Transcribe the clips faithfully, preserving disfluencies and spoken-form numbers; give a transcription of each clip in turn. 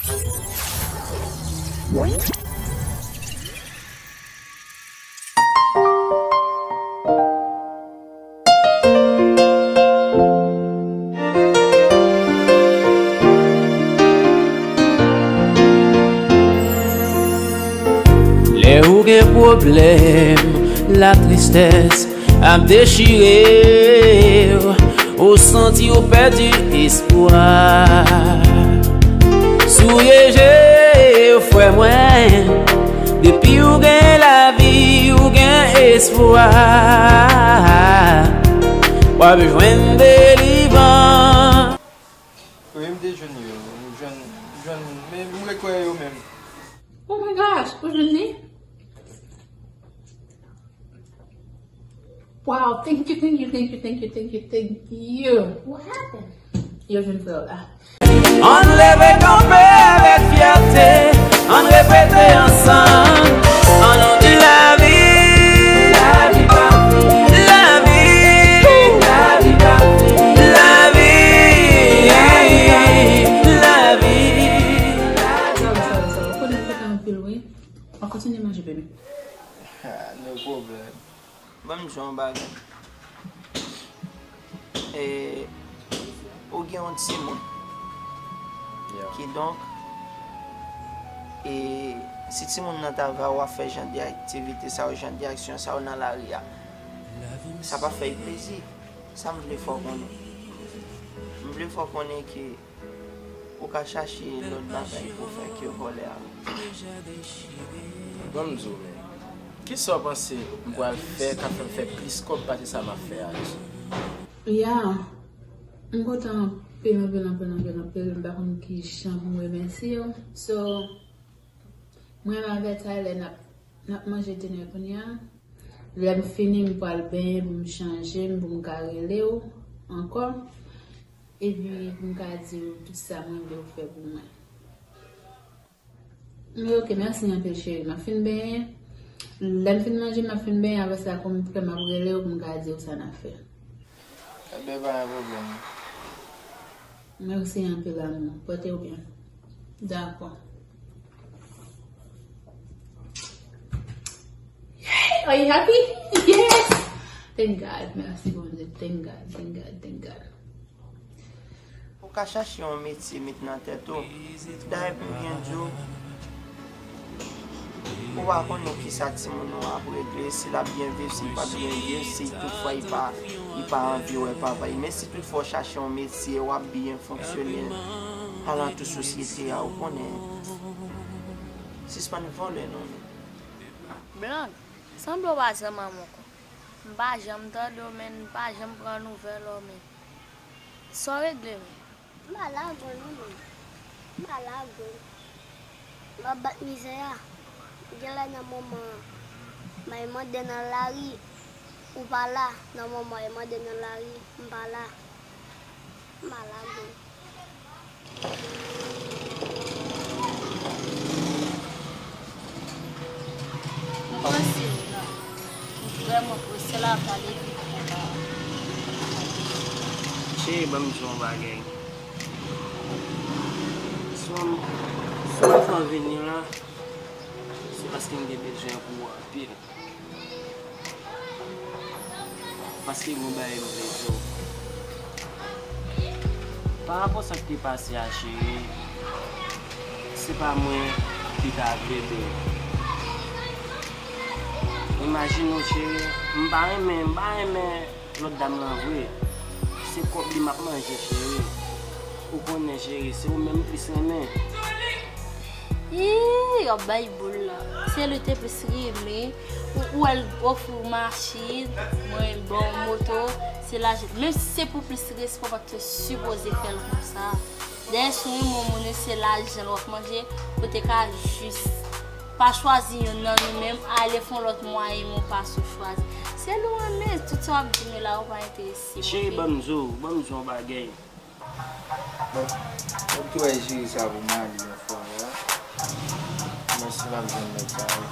Lè ou gen pwoblèm, latristès ap dechire w, ou santi w pèdi espwa. Souye je w, frè mwen, depi w gen lavi, w gen espwa. W ap jwenn delivrans. Wi, m te jwenn yo, m jwenn, jwenn, men m rekwè yo menm. Oh my gosh, ou jwenn li? Wow, thank you, thank you, thank you, thank you, thank you, thank you. What happened? Yo jwenn frè w la. Ann leve kanpe avèk fyète, ann repete ansanm. Ann di lavi, lavi pa fini, lavi, lavi pa fini, lavi, lavi. Sa va, sa va, sa va. Ou konnen m fèt anpil, wi. Ann kontinye manje, baby. No problem. Ban m di w yon bagay. E, ou gen yon timoun. Yeah. Kidonk, e, si timoun nan ta vwa w ap fè jan de aktivite sa yo, jan de aksyon sa yo nan lari a, sa p ap fè l plezi. Sa m vle fè w konnen. M vle fè w konnen ke ou ka chache lòt bagay pou w fè ke vòlè a. Ban m di w, men, kisa w panse m pral fè k ap fè m fè plis kòb pase sa m ap fè a, Jay? Ya, m kontan anpil, anpil, anpil, anpil, anpil. M pa konn ki jan pou m remèsye w. So, mwen avè Tyler n ap, n ap manje dinner kounye a. Lè m fini, m pral benyen pou m chanje m, pou m ka rele w ankò. Epi pou m ka di w tout sa mwen vle w fè pou mwen. Men ok, mèsi anpil, cheri. M ap fin benyen. Lè m fin manje, m ap fin benyen. Apre sa, kòm frè m ap rele w pou m ka di w sa n ap fè. Ebyen, pa gen pwoblèm. Mèsi anpil, amou. Pòte w byen. Dakò. Yay! Are you happy? Yes! Thank God. Mèsi, Bondye. Thank God, thank God, thank God. Ou ka chache yon metye met nan tèt ou. Dayè, pou byen di w, ou pa konnen kisa timoun ou ap regle, si l ap byen viv, si l p ap byen viv, si toutfwa li pa, li pa anvi wè papa l. Men si toutfwa w chache yon metye, w ap byen fonksyone alantou sosyete a, ou konnen. Sispann vòlè non, men. Blonde, sanble w pa zanmi m ankò. M pa janm tande w, men m pa janm pran nouvèl ou, men. Sa w regle, men? M pa lage w non, men. M pa lage w. M ap bat mizè a. Genlè nan moman an, m al mande nan lari, ou pa la. Nan moman e mande nan lari, m pa la. M pa lage w. M panse w la. M vrèman panse la pale vit konsa. Cheri, ban m di w yon bagay. Si w, si w fè m vini la, se paske m gen bezwen pou ou anpil. Paske gen yon bagay m vle di w. Pa rapò sa k te pase a, cheri, se pa mwen ki ta vle de w. Imajine w, cheri, m pa renmen, m pa renmen lòt dam lan vre. Se kòb li m ap manje, cheri. Ou konnen, cheri, se ou menm m plis renmen. Ih, y ap bay boul la. Se li te plis renmen. Ou, ou wè l ofri w machin, mwen ba w moto. Se lajan. Menm si se pou plis respè, w pa t sipoze fè l konsa. Dayè, si w renmen yon moun, se lajan l w ap manje, ou te ka jis pa chwazi yonn nan nou menm, ale fè yon lòt mwayen, men w pa sou chwazi. Se li w renmen, tout sa w ap di nou la, ou pa enterese. Cheri, ban m di w, ban m di w yon bagay. Bon, ou te wè jiri sa pou mari yon fwa la. Mwen si m ap jwenn nèg sa yo.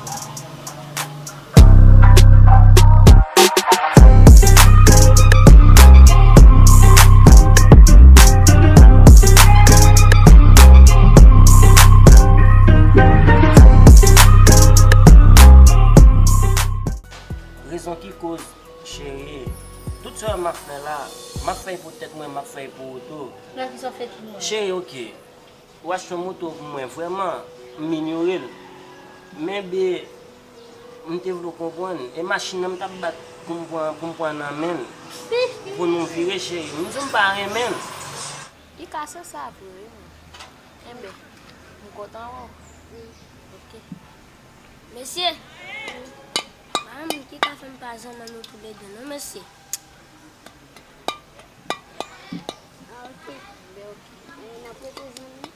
fè pou tèt mwen, m ap fè pou ou tou. Nan ki sa w fè pou mwen? Cheri, oke. Ou achte yon moto pou mwen, vrèman, m minyore l. Men, be, m te vle w konprann. E machin nan m t ap bat pou m pran, pou m pran nan men l. Pou nou vire, cheri. M di w m pa renmen l. Li ka se sa vre, wi. Enben, m kontan wè w. Ok. Mesye! Madanm, ki ka fè m pa zanmi nou toulède, non, mesye? Ah, ok. Ben, ok. Eh, n ap rete zanmi?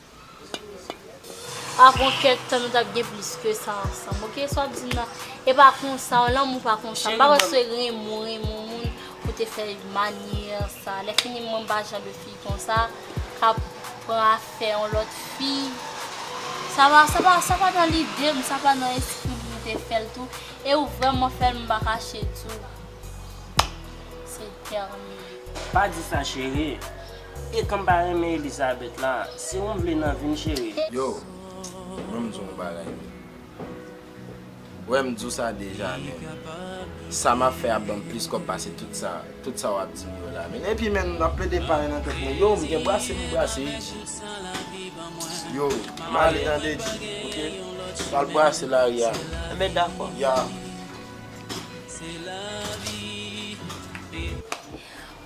Zanmi, zanmi. Pa gon kèk tan nou t ap gen plis ke sa ansanm, ok? Sa w ap di m nan, e pa konsa, lanmou pa konsa. M pa wè se renmen w, renmen w moun pou te fè manyè sa. Lè fini, mwen m pa jan de fi konsa k ap pran afè yon lòt fi. Sa pa, sa pa, sa pa nan lide m, sa pa nan espri m pou m te fè l tou. E ou vrèman fè l, m pa kache di w. Se tèmine. Pa di sa, cheri. E kan m pa renmen Elizabeth la, se ou m vle nan vi m, cheri. Yo, mwen m di w yon bagay. Wè, m di w sa deja, men sa m ap fè ap ban m plis kòb pase tout sa, tout sa w ap di m yo la, men. Epi, men, m ap plede pale nan tèt mwen. Yo, m gen brase, m brase, Eddy. Yo, m ale tande, Eddy, ok? M al brase lari a. Enben, dakò. Ya.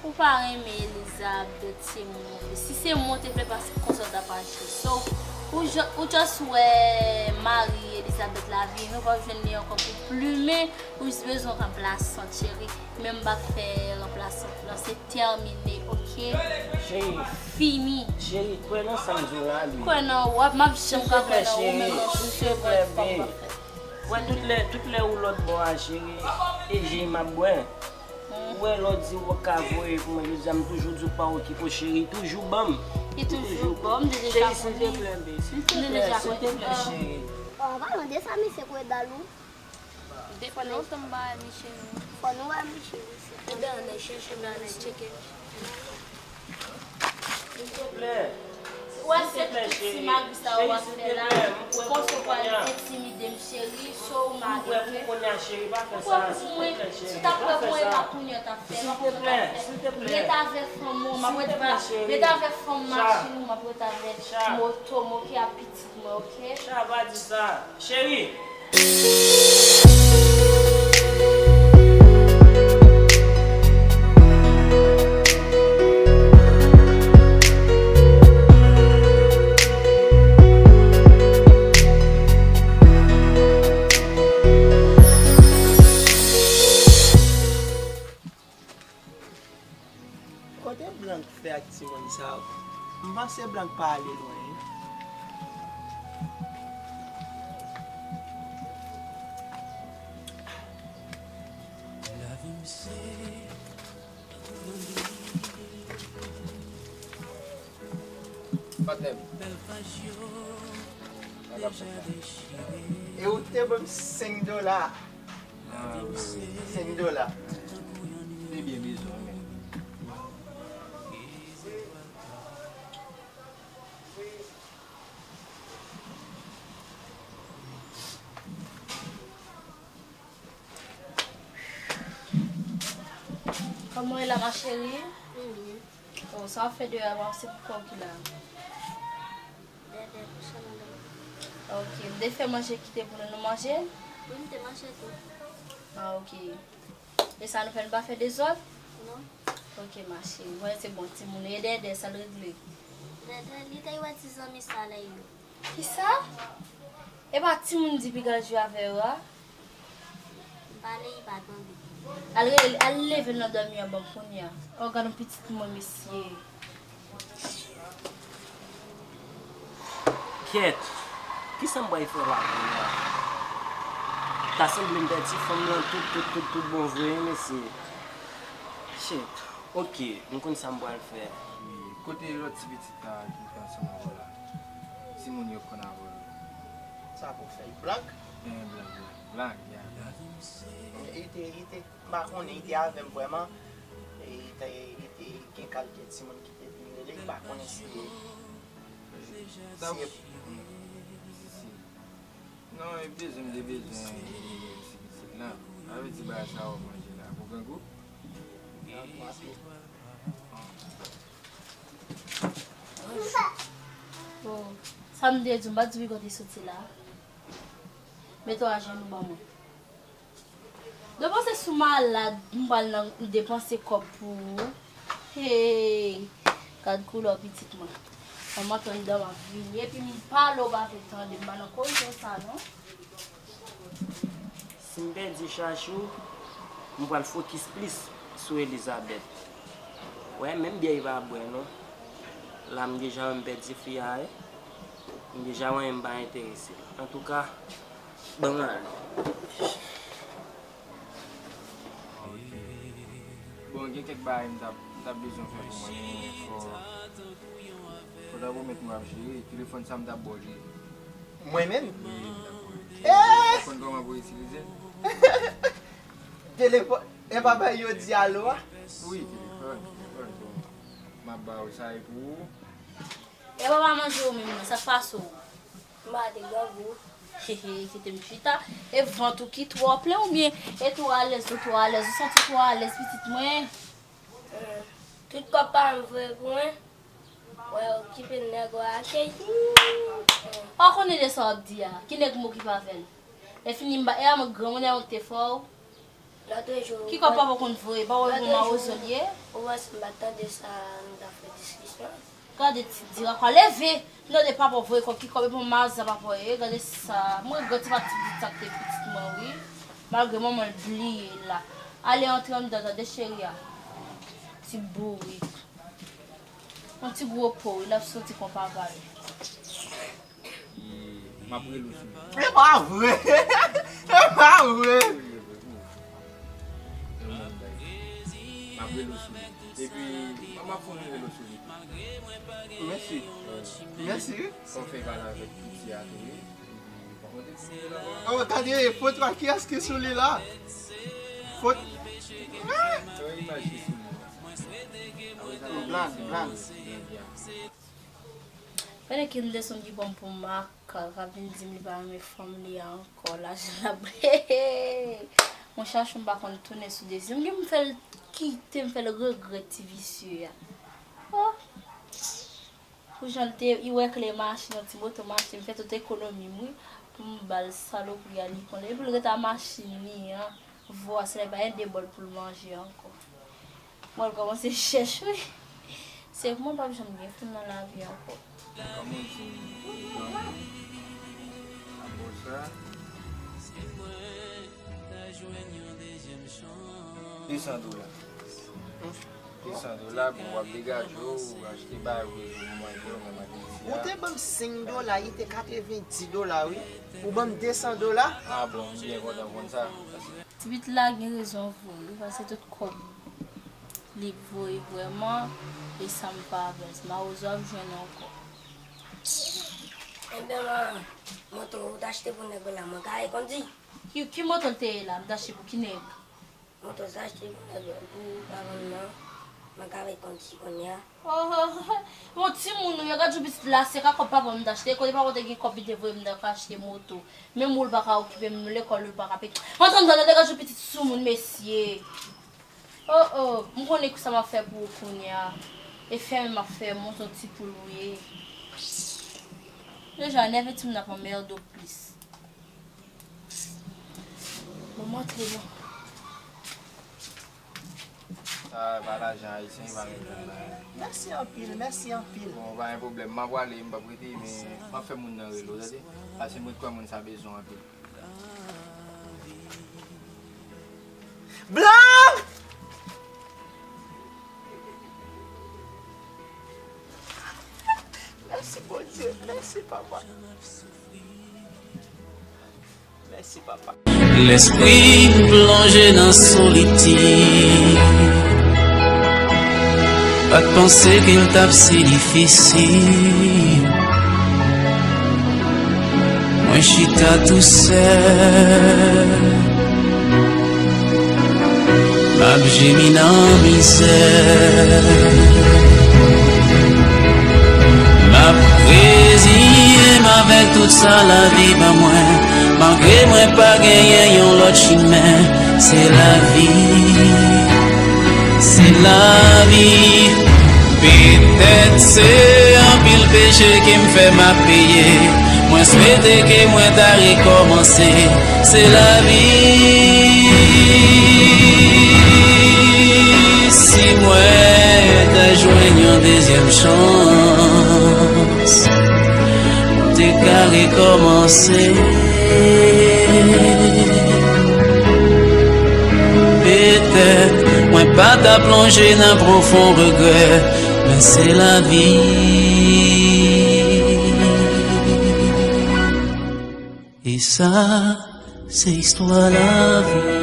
Ou pa renmen Elizabeth, se mwen. Si se mwen, ou te vle pase konsa w t ap aji. So, ou, ju- ou just wè mari Elizabeth la vini, ou p ap jwenn li ankò pou plimen, ou jis bezwen ranplasan, cheri. Men m p ap fè ranplasan lan, se tèmine, ok? Cheri. Fini. Cheri, kwè nan sa m di w la, wi. Kwè nan w, m ap janm ka kwè nan ou, men non, se vrè, fòk m ap fè. Wè, tout lè, tout lè ou lòt bò a, cheri, e ji m ap bwè. Ou wè, lè w di w ka voye pou mwen, jodi a, m toujou di w pa okipe w, cheri, toujou ban m. Li toujou ban m, m te deja konnen. Cheri, silteplè, babe, silteplè, silteplè, cheri. Oh, pa mande sa, mesye, kwè dal ou. Depi lontan m pa wè Michel. Fò nou wè Michel, wi, silteplè. Ebyen, ann al chèche, ann al tcheke. Silteplè. Wè, se tout ti magi sa w ap fè la. Konsa w pral entimide m, cheri, so w mare, ok? Ou kwè pou mwen, si w t ap kwè pou mwen, e pa kounye a w t ap fè, e pa kounye a w t ap fè. Ret avè fanm ou, m ap ret avè, ret avè fanm machin ou, m ap ret avè moto m, ok, ak pitit mwen, ok? Cha, pa di sa. Cheri! Kote Blank fè ak timoun sa yo? M panse Blank pa ale lwen, wi. Patnè m. Sa k ap fèt la? E ou te ban m senk dola. Ah, wi, wi. Senk dola. Li byen bezwen, men. Kòman w ye la, ma chérie? Mwen byen. Oh, sa w ap fè deyò a, se pou kò w ki la. Dèdè pou sa, madanm. Ok, m te fè manje kite pou nou, nou manje? Wi, m te manje tou. Ah, ok. E sa nou fè, nou pa fè dezòd? Non. Ok, ma chérie. Mwen, se bon, timoun. E Dèdè, sa l regle? Dèdè, li te wè ti zanmi sa la yo. Kisa? E pa timoun di piga l jwe avè yo a? M pale, li pa tande. Al rele, al leve l nan dòmi an ban m kounye a. Oh, gad yon pitit mwen, mesye. Kèt! Kisa m pral fè la kounye a? Ta sanble m pèdi fanm nan tout, tout, tout, tout bon vre, wi, mesye. Shit. Ok, m konn sa m pral fè. Wi, kote lòt ti pitit la ki te ansanm avè w la? Timoun yo konn avè w yo. Sa pou fè blag? Eh, blag, blag, blag, ya, blag. Li te, li te, m pa konnen, li te avè m vrèman. E li te, li te gen kalite timoun ki te vin rele, m pa konnen si, si, si, si. Non, e bezwen, m te bezwen ti pitit la. Sa vle di bagay sa w ap manje la, pou grangou? Grangou anpil. Oh, sa m te di w, m pa t di w pi kote soti la. Mete w ajenou ban mwen. Depanse sou malad, m pral nan depanse kòb pou ou. Hey, gad koulè pitit mwen. Manman tann dan m ap vini. Epi m pale w pa vle tande, m pa nan koze sa non. Si m pèdi Chachou, m pral fokis plis sou Elizabeth. Wè, menm byè li pa bwè non. La m deja wè m pèdi fi a, wi. M deja wè m pa enterese l. Antouka, ban m ale. Bon, gen kèk bagay m t ap, m t ap bezwen fè pou mwen, men fò, fò w ta pwomèt mwen w ap jere. Telefòn sa m t ap ba w jere. Mwen menm? Wi, m t ap ba w jere. Eh! Ou konn kòman pou w itilize l? Telefòn, e pa bay yo di alo a? Wi, telefòn, telefòn, bon. M ap ba w sa, e pou ou? E pa pa manje ou menm non, sa k pase w? M pa te grangou. Hehe, kite m chita. E vant ou ki twò plen oubyen e twò alèz, ou twò alèz, ou santi w twò alèz pitit mwen? Hmm. Tout kòb pa m voye pou mwen. Wè, okipe nèg ou akeyi. Ou konnen de sa w ap di a. Ki nèg m okipe avè l? Lè fini m ba, e a mwen granmoun e a mwen ki te fè w. Lòt jou, ki kòb papa konn voye, pa wè pou mawozo l ye? Ou panse m pa t tande sa, nou t ap fè diskisyon. Gade ti dira kwa leve. Nou de papa voye kòb, ki kòb e pou maza papa ye. Gade sa. Mwen regrèt se pa ti pitit sa k te pitit mwen wi. Malgre manman l bliye l la. Ale antre anndan tande cheri a. Ti bourik. Yon ti gwo po wi, l ap soti kon papa l. E, m ap rele w sou li. E pa vre! E pa vre! M ap rele w sou li. Epi, m ap fè yon rele w sou li. Mèsi. Mèsi. Fò w fè pale avèk piti a tou, wi. Oh, tande, foto a kiyès ki sou li la? Foto. Fè yon imaj ki sou li la. Blan, blan. Pandan ke m desann ki pran m pou makak, k ap vin di m li pa renmen fanm li a ankò, lajan l ap. Mwen chache m pa konn tounen sou dezi m, gen m fè l kite, m fè l regrèt ti visye a. Oh! Pou jan l te, li wè klè machin, yon ti moto machin, m fè tout ekonomi m wi, pou m ba l salopri a li konnen. Epi l ret a machin li an. Vwa, se lè pa gen de bòl pou l manje ankò. Mwen, l kòmanse chèch, wi. Se mwen p ap janm gen fanm nan lavi ankò. Kòman w di m, apre sa? De san dola. De san dola, bon, w ap degaje w, w achte bagay ou bezwen pou manje w, menm ak Ayiti a. Ou te ban m senk dola, li te katrevendis dola, wi. Ou ban m de san dola? Ah bon, m byen kontan konn sa. Ti pitit la gen rezon vre wi, paske tout kòb li voye vrèman, e sa m pa avè l, se mawozo ap jwenn ankò. Ebyen, man, moto ou t achte pou nèg la, mwen ka al kondi? Ki, ki moto l te ye la, m t achte pou ki nèg? Moto sa achte pou nèg pou paran m nan, mwen ka al kondi kounye a. Oh, oh, oh, oh. Yon timoun ou ye, gad jou pitit la, se ka kòb papa m t achte, kote papa w te gen kòb li te voye m nan ka achte moto. Menm ou l pa ka okipe m, lekòl ou l pa ka peye. Antre anndan, gad jou pitit soumoun, mesye. Oh, oh, m konnen kisa m ap fè pou ou kounye a. E fèmen m ap fè, m yon ti poul ou ye. Deja, nève timoun ap anmède w plis. Bon, m antre non. Sa pa lajan ayisyen, pa gen pwoblèm la. Mèsi anpil, mèsi anpil. Bon, pa gen pwoblèm. M ap prale, m p ap rete, men m ap fè moun nan rele w, tande? Paske mwen kwè moun sa bezwen anpil. Blan! Mèsi, Bondye. Mèsi, papa. Mèsi, papa. Lespri m plonje nan solitid. Pa t panse ke l t ap si difisil. Mwen chita tousèl. M ap jemi nan mizè. M ap reziye m avèk tout sa lavi ban mwen. Malgre mwen pa genyen yon lòt chimen. Se lavi, se lavi. Petèt se anpil peche ke m fè m ap peye. Mwen swete ke mwen ta rekòmanse. Se lavi. Si mwen ta jwenn yon dezyèm chans, mwen te ka rekòmanse. Petèt mwen pa ta plonje nan pwofon regrè, men se lavi. E sa, se istwa lavi.